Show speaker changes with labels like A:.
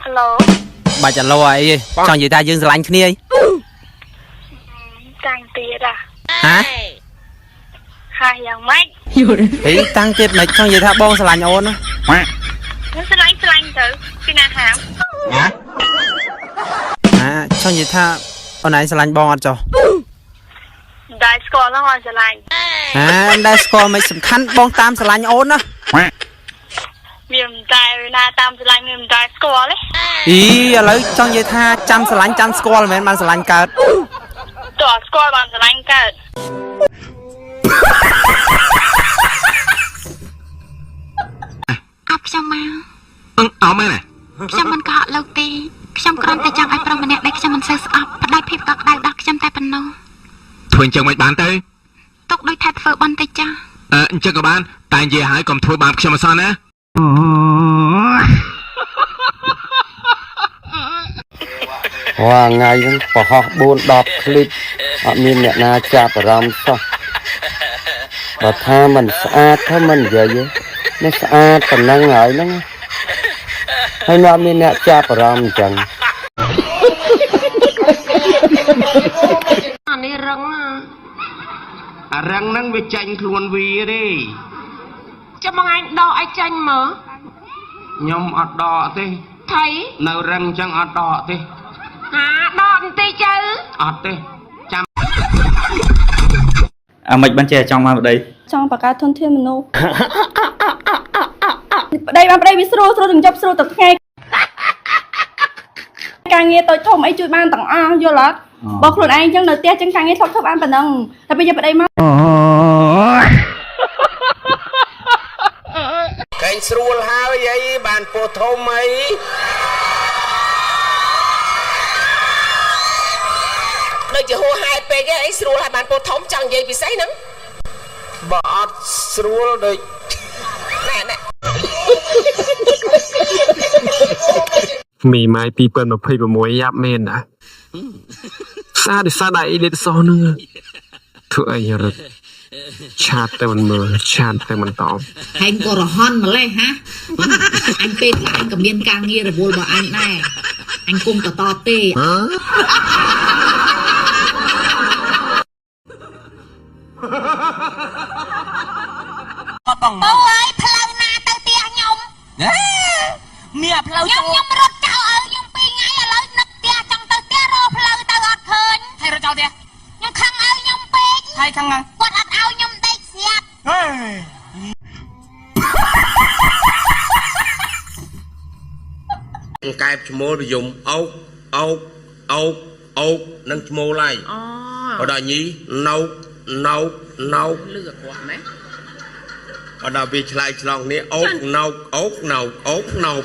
A: ហឡូ
B: បាច់អាឡូអីទេចង់និយាយថាយើងស្រឡាញ់គ្នាអី
A: តាំងទៀតអា
B: ហា
A: ហើយយ៉ាងម៉េច
B: អីតាំងទៀតមិនចង់និយាយថាបងស្រឡាញ់អូនណា
A: ខ្ញុំស្រឡាញ់ស្រឡាញ់ទៅពីណាហាម
B: ហាចង់និយាយថាអូនឯងស្រឡាញ់បងអត់ចុះ
A: មិនដែលស្គាល់ហ្នឹងឲ្យស្រឡាញ់
B: ហាមិនដែលស្គាល់មិនសំខាន់បងតាមស្រឡាញ់អូនណា
A: វាមិនដែលណាតាមស្រឡាញ់វាមិនដែលស្គាល់ទេ
B: អីឥឡូវចង់និយាយថាចាំស្រឡាញ់ចាំស្គាល់មិនមែនបានស្រឡាញ់កើត
A: តើអត់ស្គាល់បានស្រឡាញ់កើត
C: អបខ្ញុំមក
D: អឹងអោមែនទេ
C: ខ្ញុំមិនកុហកលោកទេខ្ញុំគ្រាន់តែចង់ឲ្យប្រុសម្នាក់ដែលខ្ញុំមិនសូវស្អប់ផ្ដល់ភាពកក់ក្ដៅដល់ខ្ញុំតែប៉ុណ្ណោះ
D: ធ្វើអញ្ចឹងមិនបានទៅ
C: ទុកដូចថាធ្វើបន់តិចចាស់
D: អឺអញ្ចឹងក៏បានតែនិយាយហើយកុំធ្វើបាបខ្ញុំអសោះណា
E: រាល់ថ្ងៃហ្នឹងប្រហោះ4 10คลิปអត់មានអ្នកណាចាប់អារម្មណ៍សោះបើថាมันស្អាតទៅមិននិយាយទេនេះស្អាតប៉ុណ្ណឹងហើយហ្នឹងហើយនៅអត់មានអ្នកចាប់អារម្មណ៍អញ្ចឹង
F: អានេះរឹងណា
G: អារឹងហ្នឹងវាចាញ់ខ្លួនវាទេ
F: ចាំមកអញដកឲ្យចាញ់មើល
G: ខ្ញុំអត់ដកទេ
F: ថៃ
G: នៅរឹងអញ្ចឹងអត់ដកទេ
F: ហាដកបន្តិចទៅ
G: អត់ទេចាំ
H: អាមិនបានចេះចង់មកប្តី
I: ចង់បង្កើតធនធានមនុស្សប្តីបានប្តីវាស្រួលស្រួលទាំងយប់ស្រួលទាំងថ្ងៃការងារតូចធំអីជួយបានទាំងអស់យល់អត់បើខ្លួនឯងអញ្ចឹងនៅផ្ទះអញ្ចឹងការងារធ្លាប់ធ្វើបានប៉ុណ្ណឹងតែពេលយកប្តីមក
G: កែងស្រួលហើយអីបានពោះធំអី
J: ដូចជាហួហេតុពេកឯងស្រួលហើយបានពោធំចង់និយាយពិសេសហ្នឹង
G: បើអត់ស្រួលដូច
J: ណែណែ
K: មីម៉ាយ2026យ៉ាប់មែនណាស្អាតដូចសារដៃអ៊ីលីតសោះហ្នឹងធ្វើអីរត់ឆាតតែមិនមើលឆាតតែមិនតប
L: ហែងក៏រហន់ម្លេះហាអញពេលខ្លះអញក៏មានការងាររវល់របស់អញដែរអញគុំតតបទេ
J: បងអើយផ្លូវណាទៅផ្ទះខ្ញុំ
M: មានផ្លូវ
C: ខ្ញុំខ្ញុំរត់ចោលឲ្យខ្ញុំពីរថ្ងៃឥឡូវនឹកផ្ទះចង់ទៅផ្ទះរកផ្លូវទៅអត់ឃើញ
M: ថៃរត់ចោលផ្ទះ
C: ខ្ញុំខឹងឲ្យខ្ញុំពេក
M: ថៃខឹងហ្នឹង
C: គាត់អត់ឲ្យខ្ញុំដេកស្រាប់
M: ហេ
G: កែបឈ្មោលនិយមអោកអោកអោកអោកនឹងឈ្មោលហើយអូដល់ញីណោកណោកណោក
J: លឺអាក្រក់ណា
G: អដល់វាឆ្លើយឆ្លងគ្នាអោកណោកអោកណោកអោកណោក